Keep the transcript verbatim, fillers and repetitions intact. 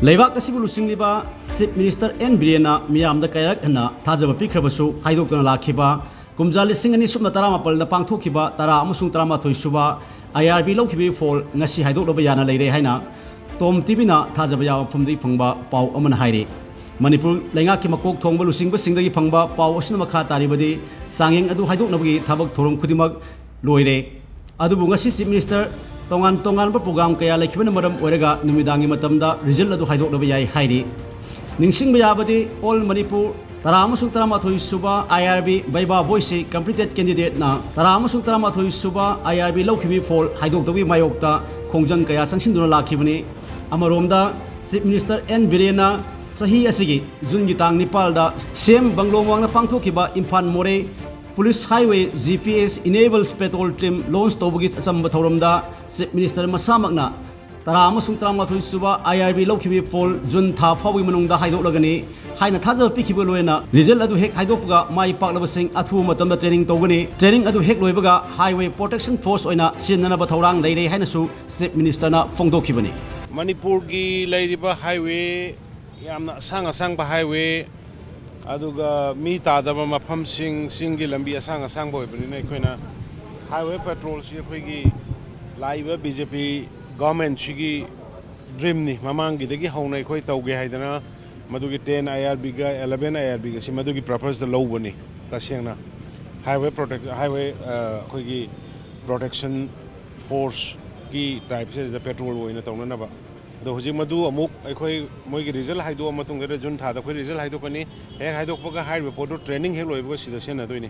ꯂꯩꯕꯥꯛ ꯑꯁꯤꯕꯨ ꯂꯨꯆꯤꯡꯂꯤꯕ Chief Minister N ꯕꯤꯔꯦꯟꯅ ꯃꯤꯌꯥꯝꯗ ꯀꯌꯥꯔꯛ ꯍꯟꯅ ꯊꯥꯖꯕ ꯄꯤꯈ꯭ꯔꯕꯁꯨ, ꯍꯥꯏꯗꯣꯛꯇꯨꯅ ꯂꯥꯛꯈꯤꯕ ꯀꯨꯝꯖꯥ ꯂꯤꯁꯤꯡ ꯑꯅꯤ ꯁꯨꯞꯅ ꯇꯔꯥꯃꯥꯄꯜꯗ ꯄꯥꯡꯊꯣꯛꯈꯤꯕ ꯇꯔꯥ ꯑꯃꯁꯨꯡ ꯇꯔꯥꯃꯥꯊꯣꯏ ꯁꯨꯕ I R B ꯂꯧꯈꯤꯕꯒꯤ ꯐꯣꯜ ꯉꯁꯤ ꯍꯥꯏꯗꯣꯛꯂꯕ ꯌꯥꯅ ꯂꯩꯔꯦ ꯍꯥꯏꯅ Tom ꯇꯤꯚꯤꯅ ꯊꯥꯖꯕ ꯌꯥꯕ ꯃꯐꯝꯗꯒꯤ ꯐꯪꯕ ꯄꯥꯎ ꯑꯃꯅ ꯍꯥꯏꯔꯤ꯫ ꯃꯅꯤꯄꯨꯔ ꯂꯩꯉꯥꯛꯀꯤ ꯃꯀꯣꯛ ꯊꯣꯡꯕ ꯂꯨꯆꯤꯡꯕꯁꯤꯡꯗꯒꯤ ꯐꯪꯕ ꯄꯥꯎ ꯑꯁꯤꯅ ꯃꯈꯥ ꯇꯥꯔꯤꯕꯗꯤ, ꯆꯥꯡꯌꯦꯡ ꯑꯗꯨ ꯍꯥꯏꯗꯣꯛꯅꯕꯒꯤ ꯊꯕꯛ ꯊꯧꯔꯝ ꯈꯨꯗꯤꯡꯃꯛ ꯂꯣꯏꯔꯦ꯫ ꯑꯗꯨꯕꯨ ꯉꯁꯤ Chief Minister ꯇꯣꯉꯥꯟ ꯇꯣꯉꯥꯟꯕ program ꯀꯌꯥ ꯂꯩꯈꯤꯕꯅ ꯃꯔꯝ ꯑꯣꯏꯔꯒ ꯅꯨꯃꯤꯗꯥꯡꯒꯤ ꯃꯇꯝꯗ result ꯑꯗꯨ ꯍꯥꯏꯗꯣꯛꯂꯕ ꯌꯥꯏ ꯍꯥꯏꯔꯤ꯫ ꯅꯤꯡꯁꯤꯡꯕ ꯌꯥꯕꯗꯤ, All Manipur ꯇꯔꯥ ꯑꯃꯁꯨꯡ ꯇꯔꯥꯃꯥꯊꯣꯏ ꯁꯨꯕ I R B Viva Voce completed candidateꯅ ꯇꯔꯥ ꯑꯃꯁꯨꯡ ꯇꯔꯥꯃꯥꯊꯣꯏ ꯁꯨꯕ I R B ꯂꯧꯈꯤꯕꯒꯤ ꯐꯣꯜ ꯍꯥꯏꯗꯣꯛꯇꯕꯒꯤ ꯃꯥꯌꯣꯛꯇ ꯈꯣꯡꯖꯪ ꯀꯌꯥ ꯆꯪꯁꯤꯟꯗꯨꯅ ꯂꯥꯛꯈꯤꯕꯅꯤ꯫ ꯑꯃꯔꯣꯝꯗ, Chief Minister N ꯕꯤꯔꯦꯟꯅ ꯆꯍꯤ ꯑꯁꯤꯒꯤ ꯖꯨꯟꯒꯤ ꯇꯥꯡ ꯅꯤꯄꯥꯜꯗ ꯁꯤ ꯑꯦꯝ ꯕꯪꯒ꯭ꯂꯣ ꯃꯃꯥꯡꯗ ꯄꯥꯡꯊꯣꯛꯈꯤꯕ ꯏꯝꯐꯥꯜ ꯃꯣꯔꯦ Police Highway G P S enables patrol team launch ꯇꯧꯕꯒꯤ ꯑꯆꯝꯕ ꯊꯧꯔꯝꯗ Chief Minister ꯃꯁꯥꯃꯛꯅ ꯇꯔꯥ ꯑꯃꯁꯨꯡ ꯇꯔꯥꯃꯥꯊꯣꯏ ꯁꯨꯕ I R B ꯂꯧꯈꯤꯕꯒꯤ ꯐꯣꯜ ꯖꯨꯟ ꯊꯥ ꯐꯥꯎꯕꯒꯤ ꯃꯅꯨꯡꯗ ꯍꯥꯏꯗꯣꯛꯂꯒꯅꯤ ꯍꯥꯏꯅ ꯊꯥꯖꯕ ꯄꯤꯈꯤꯕ ꯂꯣꯏꯅꯅ, result ꯑꯗꯨ ꯍꯦꯛ ꯍꯥꯏꯗꯣꯛꯄꯒ ꯃꯥꯏ ꯄꯥꯛꯂꯕꯁꯤꯡ ꯑꯊꯨꯕ ꯃꯇꯝꯗ training ꯇꯧꯒꯅꯤ꯫ Training ꯑꯗꯨ ꯍꯦꯛ ꯂꯣꯏꯕꯒ Highway Protection Force ꯑꯣꯏꯅ ꯁꯤꯖꯤꯟꯅꯅꯕ ꯊꯧꯔꯥꯡ ꯂꯩꯔꯦ ꯍꯥꯏꯅꯁꯨ Chief Ministerꯅ ꯐꯣꯡꯗꯣꯛꯈꯤꯕꯅꯤ꯫ ꯃꯅꯤꯄꯨꯔꯒꯤ ꯂꯩꯔꯤꯕ highway, ꯌꯥꯝꯅ ꯑꯁꯥꯡ ꯑꯁꯥꯡꯕ highway, ꯑꯗꯨꯒ ꯃꯤ ꯇꯥꯗꯕ ꯃꯐꯝꯁꯤꯡ, ꯆꯤꯡꯒꯤ ꯂꯝꯕꯤ ꯑꯁꯥꯡ ꯑꯁꯥꯡꯕ ꯑꯣꯏꯕꯅꯤꯅ, ꯑꯩꯈꯣꯏꯅ highway patrolꯁꯤ ꯑꯩꯈꯣꯏꯒꯤ ꯂꯥꯛꯏꯕ B J P governmentꯁꯤꯒꯤ dreamꯅꯤ꯫ ꯃꯃꯥꯡꯒꯤꯗꯒꯤ ꯍꯧꯅ ꯑꯩꯈꯣꯏ ꯇꯧꯒꯦ ꯍꯥꯏꯗꯅ ꯃꯗꯨꯒꯤ ten I R Bꯒ eleven I R Bꯒꯁꯤ ꯃꯗꯨꯒꯤ purposeꯇ ꯂꯧꯕꯅꯤ꯫ ꯇꯁꯦꯡꯅ highway protect-, highway, ꯑ, ꯑꯩꯈꯣꯏꯒꯤ protection forceꯀꯤ typeꯁꯤꯗ patrol ꯑꯣꯏꯅ ꯇꯧꯅꯅꯕ꯫ ꯑꯗꯣ ꯍꯧꯖꯤꯛ ꯃꯗꯨ ꯑꯃꯨꯛ ꯑꯩꯈꯣꯏ ꯃꯣꯏꯒꯤ result ꯍꯥꯏꯗꯣꯛꯑ ꯃꯇꯨꯡꯗ, ꯖꯨꯟ ꯊꯥꯗ ꯑꯩꯈꯣꯏ result ꯍꯥꯏꯗꯣꯛꯀꯅꯤ꯫ ꯍꯦꯛ ꯍꯥꯏꯗꯣꯛꯄꯒ ꯍꯥꯏꯔꯤꯕ ꯄꯣꯠꯇꯨ training ꯍꯦꯛ ꯂꯣꯏꯕꯒ ꯁꯤꯗ ꯁꯤꯖꯤꯟꯅꯗꯣꯏꯅꯤ꯫